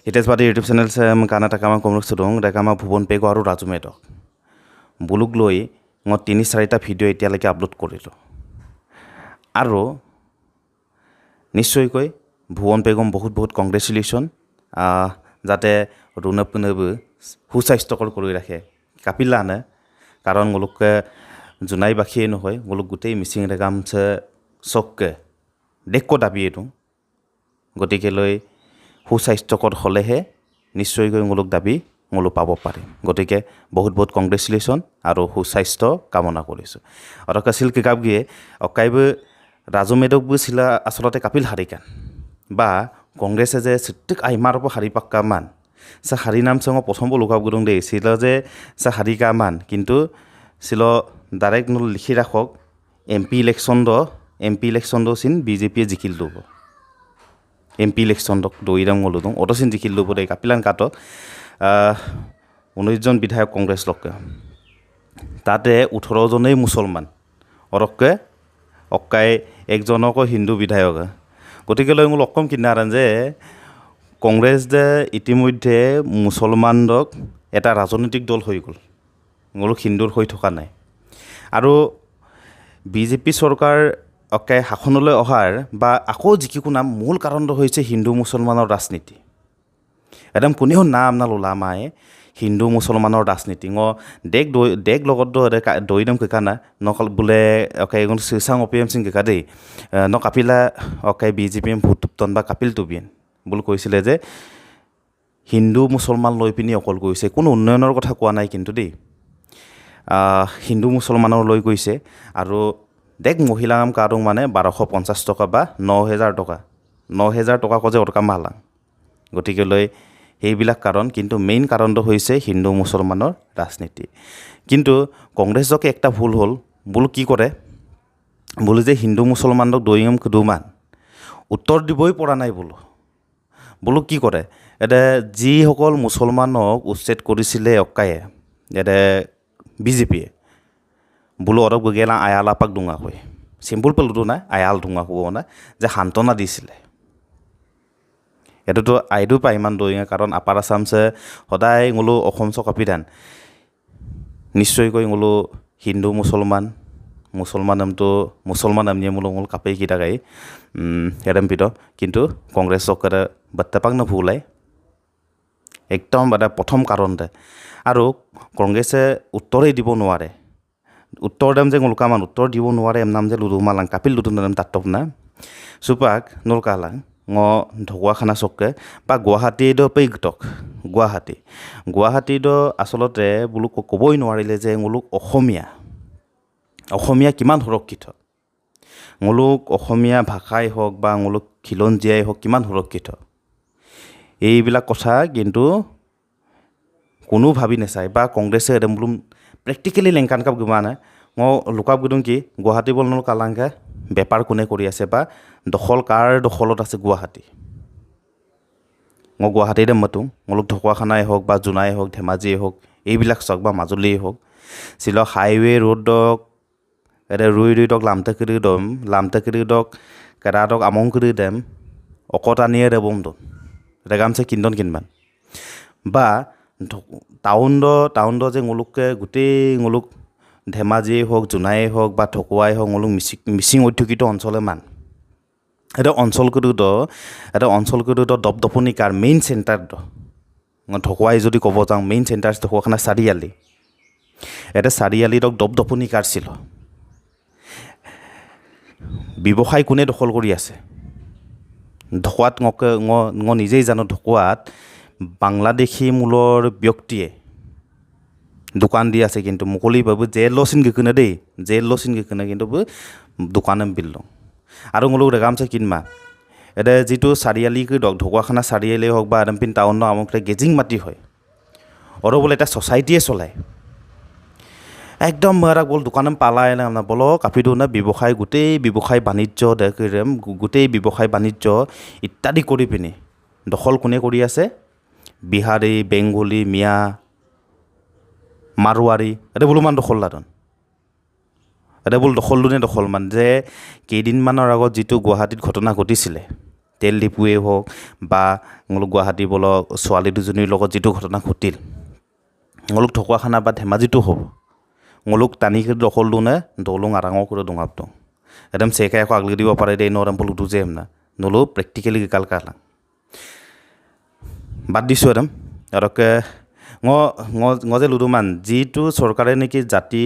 হিতেশ বাদী YouTube channel গান এটা কামা কমলক চুদং ৰেগামা ভুৱন পেগু আৰু ৰাজু মেদক বুলুক লৈ মই তিনি চাৰিটা ভিডিঅ' এতিয়ালৈকে আপলোড কৰিলোঁ আৰু নিশ্চয়কৈ ভুৱন পেগুম বহুত বহুত কংগ্ৰেচুলেশ্যন, যাতে ৰুণৱ সুস্বাস্থ্যকৰ কৰি ৰাখে কাপিলানে, কাৰণ মোলোকে জোনাইবাসীয়ে নহয়, মোলোক গোটেই মিচিং ৰেগামছে চবকে দেশকো দাবী এইটো। গতিকেলৈ সুস্বাস্থ্যকৰ হ'লেহে নিশ্চয়কৈ মোলোক দাবী মোলো পাব পাৰিম। গতিকে বহুত বহুত কংগ্ৰেচুলেশ্যন আৰু সুস্বাস্থ্য কামনা কৰিছোঁ। আৰু কাছিল কিতাপ গিয়ে অকাইবো ৰাজু মেদকবো চিলা আচলতে কাপিল হাৰিকান বা কংগ্ৰেছে যে চিত্তিক আইমাৰব হাৰি পাক্কা মান সা হাৰি নাম চঙ প্ৰথম লুকাব গুদং দেই চিল যে সা হাৰিকা মান, কিন্তু চিল ডাইৰেক্ট নুল লিখি ৰাখক এম পি ইলেকশ্যন দ এম পি ইলেকশ্যন দ চিন বিজেপিয়ে জিকিল দিব এম পি ইলেকশ্যন দক দৈৰাম গ'লো দং অটচিন জিকিল দিব দেই কাপিলান কাট 19জন বিধায়ক কংগ্ৰেছ লকে তাতে 18জনেই মুছলমান অৰকে অক্কাই একজনকো হিন্দু বিধায়ক। গতিকে লৈ মোৰ অকম কিনাৰান যে কংগ্ৰেছ যে ইতিমধ্যে মুছলমানক এটা ৰাজনৈতিক দল হৈ গ'ল, মোৰো হিন্দুৰ হৈ থকা নাই। আৰু বিজেপি চৰকাৰ অকে শাসনলৈ অহাৰ বা আকৌ জিকি নাম মূল কাৰণটো হৈছে হিন্দু মুছলমানৰ ৰাজনীতি। একদম কোনেও নাম নালোলা মায়ে হিন্দু মুছলমানৰ ৰাজনীতি ঙ দেশ দৈ দেশ লগত দৈ দম কেকানা নকল বোলে অকে চিচাং অ পি এম সিং কেকা দেই ন Kapila okay BJP M vote টুপটন বা কাপিল টুবিয়েন বুলি কৈছিলে যে হিন্দু মুছলমান লৈ পিনি অকল কৈছে, কোনো উন্নয়নৰ কথা কোৱা নাই কিন্তু দেই, হিন্দু মুছলমানৰ লৈ গৈছে। আৰু দেখ মহিলাম কাৰোঁ মানে 1250 টকা বা 9000 টকা, 9000 টকা কজে অটকা মালাং। গতিকেলৈ সেইবিলাক কাৰণ, কিন্তু মেইন কাৰণটো হৈছে হিন্দু মুছলমানৰ ৰাজনীতি। কিন্তু কংগ্ৰেছকে একটা ভুল হ'ল, বোলো কি কৰে বোলো যে হিন্দু মুছলমানক দৈয়ম দুমান উত্তৰ দিবই পৰা নাই। বোলো বোলো কি কৰে এতিয়া যিসকল মুছলমানক উচ্ছেদ কৰিছিলে অক্কায়ে এতিয়া বিজেপিয়ে বোলো অলপ গেলা আয়াল আপাক ডোঙাকৈ চিম্পুল পেলোতো নাই আয়াল ডোঙা হ'ব না যে সান্তনা দিছিলে। এইটোতো আইদো পায় ইমান দৈঙা, কাৰণ আপাৰ আছামছে সদায় ngolo Assam চ কাপিদান নিশ্চয়কৈ ngolo Hindu মুছলমান মুছলমান নামটো মুছলমান নামনিয়ে মোলো ngol কাপেই কেইটা গাই এৰম পিত, কিন্তু কংগ্ৰেছ চৰকাৰে বাত্তাপাক নভুলাই একদম এটা প্ৰথম কাৰণতে। আৰু কংগ্ৰেছে উত্তৰেই দিব নোৱাৰে, উত্তৰ দাম যে ngolkaman উত্তৰ দিব নোৱাৰে এম নাম যে লুডুমালাং কাপিল লুডু নাম তাত্তপ না চুপাক নলকালাং ঙ ঢকুৱাখানা চকে বা গুৱাহাটীদ পেইগটক গুৱাহাটী গুৱাহাটীদ আচলতে বোলো ক'বই নোৱাৰিলে যে ngoluk অসমীয়া অসমীয়া কিমান সুৰক্ষিত, ngoluk অসমীয়া ভাষাই হওক বা ngoluk খিলঞ্জীয়াই হওক কিমান সুৰক্ষিত, এইবিলাক কথা কিন্তু কোনো ভাবি নাচায় বা কংগ্ৰেছে একদম বোলো প্ৰেক্টিকেলি লেংকান কাপ গিমানে মই লুকাপ গুদুং কি গুৱাহাটী বল নল কালাংকে বেপাৰ কোনে কৰি আছে বা দখল কাৰ দখলত আছে গুৱাহাটী। মই গুৱাহাটীতে মাতোঁ মোলোক ঢকুৱাখানাই হওক বা জোনাই হওক ধেমাজিয়ে হওক এইবিলাক চাওক বা মাজুলীয়ে হওক চিল হাইৱে ৰোডক এতিয়া ৰুই ৰুই দক লামটেকিৰি দম লামটেকিৰি দক কেৰা দক আমংকিৰি দেম অকটানিয়ে দেবম দন ৰেগামছে কিন্দন কিনমান বা টাউন দ টাউন দ যে ngolukকে গোটেই ngoluk ধেমাজিয়েই হওক জোনাইয়ে হওক বা ঢকুৱাই হওক ngoluk Mising Mising অধ্যুষিত অঞ্চলে মান এটা অঞ্চলকেইটো এটা অঞ্চলকেইটো দপদপনি কাৰ মেইন চেণ্টাৰ দ ঢকুৱাই যদি ক'ব যাওঁ মেইন চেণ্টাৰ ঢকুৱাখানা চাৰিআলি এটা চাৰিআলি দক দপদপনি কাৰ ছিল ব্যৱসায় কোনে দখল কৰি আছে ঢকুৱাত ঙ নিজেই জানো ঢকুৱাত বাংলাদেশী মূলৰ ব্যক্তিয়ে দোকান দি আছে, কিন্তু মুকলিভাৱে জেল চিন গেকোনে দেই জেল চিন গেকোনে কিন্তু দোকান বিল আৰু ngoluk ৰেগামছে কিনমা এতিয়া যিটো চাৰিআলি ঢকুৱাখানা চাৰিআলি হওক বা আদমপিন টাউন আমুক গেজিং মাটি হয় আৰু বোলে এটা ছ'চাইটিয়ে চলায় একদম মাৰা বল দোকান পালাই না বল কাপিটো না ব্যৱসায় গোটেই ব্যৱসায় বাণিজ্য গোটেই ব্যৱসায় বাণিজ্য ইত্যাদি কৰি পিনি দখল কোনে কৰি আছে বিহাৰী বেংগলী মিয়া মাৰোৱাৰী এটা বোলো মান দখল লাদন এটা বোলো দখল দুনে দখল মান যে কেইদিনমানৰ আগত যিটো গুৱাহাটীত ঘটনা ঘটিছিলে তেল ডিপুৱেই হওক বা গুৱাহাটী বলক ছোৱালী দুজনীৰ লগত যিটো ঘটনা ঘটিল, তেওঁলোক ঢকুৱাখানা বা ধেমাজিতো হ'ব, তেওঁলোক টানি দখল দোনে দলং আৰাঙৰ কৰে দঙাবদং একদম চেকাই আকৌ আগলি দিব পাৰে দেই নৰম পলুটো যে না নলো প্ৰেক্টিকেলি কাল কালা বাদ দিছোঁ একদম। আৰু যে লুডুমান যিটো চৰকাৰে নেকি জাতি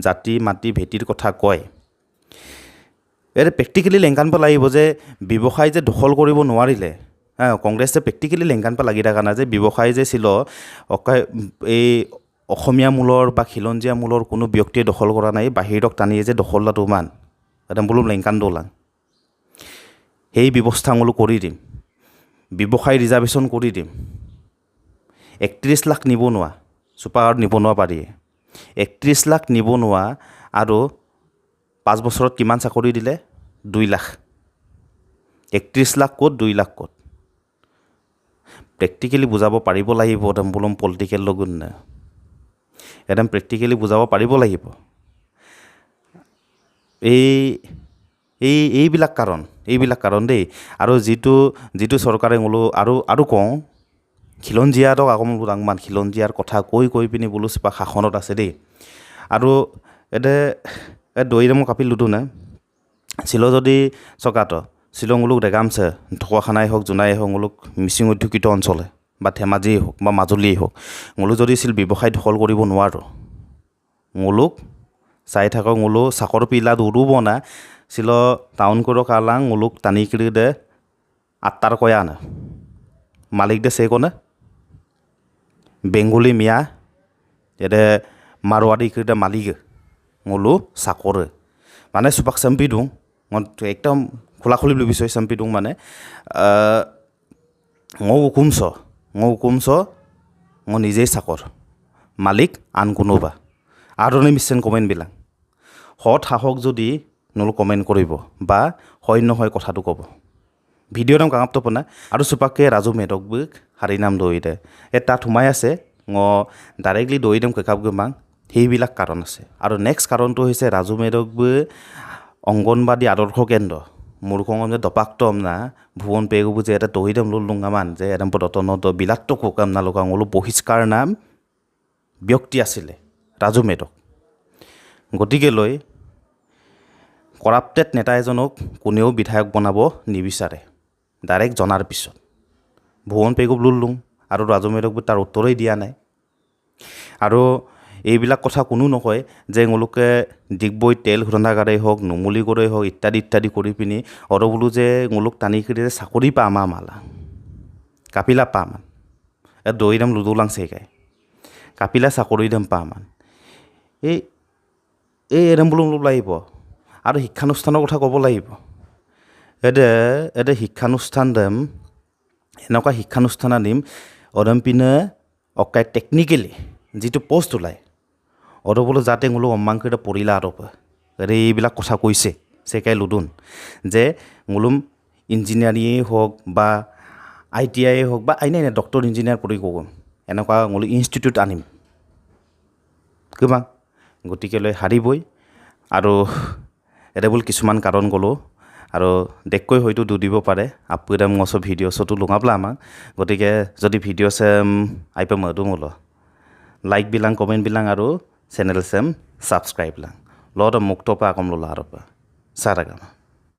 জাতি মাটি ভেটিৰ কথা কয়, ইয়াতে প্ৰেক্টিকেলি লেংকানপা লাগিব যে ব্যৱসায় যে দখল কৰিব নোৱাৰিলে, কংগ্ৰেছে প্ৰেক্টিকেলি লেংকানপা লাগি থকা নাই যে ব্যৱসায় যে ছিল এই অসমীয়া মূলৰ বা খিলঞ্জীয়া মূলৰ কোনো ব্যক্তিয়ে দখল কৰা নাই, বাহিৰক টানি যে দখল মান একদম বোলো লেংকান দোলাং সেই ব্যৱস্থা বোলো কৰি দিম, ব্যৱসায় ৰিজাৰ্ভেশ্যন কৰি দিম। 31 লাখ নিবনুৱা চুপাৰত নিবনুৱা পাৰিয়ে 31 লাখ নিবনুৱা আৰু 5 বছৰত কিমান চাকৰি দিলে? 2 লাখ। 31 লাখ ক'ত, 2 লাখ ক'ত? প্ৰেক্টিকেলি বুজাব পাৰিব লাগিব একদম বোলো পলিটিকেল লগত না একদম প্ৰেক্টিকেলি বুজাব পাৰিব লাগিব। এই এই এইবিলাক কাৰণ, এইবিলাক কাৰণ দেই। আৰু যিটো যিটো চৰকাৰে বোলো আৰু আৰু কওঁ খিলঞ্জীয়াতক আকৌ মান খিলঞ্জীয়াৰ কথা কৈ কৈ পিনি বোলো শাসনত আছে দেই। আৰু এতে দৈ মই কাপি লুডু না চিল যদি চকাত শ্বিলং লোক দেগামছে ঢকুৱাখানাই হওক জোনাই হওক লোক মিচিং অধ্যুষিত অঞ্চলে বা ধেমাজিয়েই হওক বা মাজুলীয়েই হওক মোলো যদি ছিল ব্যৱসায় দখল কৰিব নোৱাৰোঁ মোলোক চাই থাকক মোলো চাকৰ পিলা দৌৰিব না চিল টাউন কৰক আলাং মোলোক টানি কিৰি দে আত্মাৰ কয়া না মালিক দে চে কোনে বেংগলী মিয়া ইয়াতে মাৰোৱাৰী কিৰি মালিক মোলো চাকৰ মানে চুপাক চেম্পি দিওঁ মই একদম খোলা খুলি বুলি বিচাৰি চেম্পি দিওঁ মানে মই হুকুমছ মই হুকুমছ মই নিজেই চাকৰ মালিক আন কোনোবা আৰু মিছেন কমেণ্টবিলাক সৎ সাহস যদি নহ'লে কমেণ্ট কৰিব বা হয় নহয় কথাটো ক'ব ভিডিঅ' নাম কাঙাপটো পোনা আৰু চুপাকে ৰাজু মেদকবুক হাৰি নাম দৈ দে এই তাত সোমাই আছে ডাইৰেক্টলি দৈ দিম কেকাপ গমাং সেইবিলাক কাৰণ আছে। আৰু নেক্সট কাৰণটো হৈছে ৰাজু মেদকবু অংগনবাদী আদৰ্শ কেন্দ্ৰ মূৰ্খগঞ্জ দপাক্তম না ভুৱন পেগুবু যে এটা দহি দম লুলুঙামান যে এদম পদতনত বিলাত্ত কোকাম নালুকাং ওলো বহিষ্কাৰ নাম ব্যক্তি আছিলে ৰাজু মেদক। গতিকে লৈ কৰাপ্টেড নেতা এজনক কোনেও বিধায়ক বনাব নিবিচাৰে ডাইৰেক্ট জনাৰ পিছত ভুৱন পেগুব লুলুং আৰু ৰাজু মেদক তাৰ উত্তৰেই দিয়া নাই। আৰু এইবিলাক কথা কোনো নকয় যে এওঁলোকে ডিগবৈ তেল শোধনাগাৰেই হওক নুমলীগড়েই হওক ইত্যাদি ইত্যাদি কৰি পিনি আৰু বোলো যে এওঁলোক টানি কৰি যে চাকৰি পাম মালা কাপিলা পাম এই দৈ দাম লুদুলাং চেকাই কাপিলা চাকৰি দাম পাম এই এই এদম বোলো লাগিব। আৰু শিক্ষানুষ্ঠানৰ কথা ক'ব লাগিব, এদে এদে শিক্ষানুষ্ঠান দেম এনেকুৱা শিক্ষানুষ্ঠান আনিম অদম পিনে অকাই টেকনিকেলি যিটো পষ্ট ওলায় অদ বোলো যাতে বোলো অম্মাংকৃত পৰিলা আৰু এইবিলাক কথা কৈছে চেকাই লুডুন যে মোলোম ইঞ্জিনিয়াৰিঙেই হওক বা I T আইয়ে হওক বা আইনে ডক্টৰ ইঞ্জিনিয়াৰ কৰি কওঁ এনেকুৱা মোলো ইনষ্টিটিউট আনিম কিবা গতিকে লৈ হাৰিবই। আৰু এটা বোল কিছুমান কাৰণ ক'লোঁ আৰু দেখকৈ হয়তো দুদিব পাৰে আপুদাম মচ ভিডিঅ' চটো লগাবলা আমাক। গতিকে যদি ভিডিঅ' চেম আই পে মদো মোল লাইক বিলাক কমেণ্ট বিলাক আৰু চেনেল চেম ছাবস্ক্ৰাইব লাং লত মুক্ত পা কম ল'লা আৰু পা চাহ।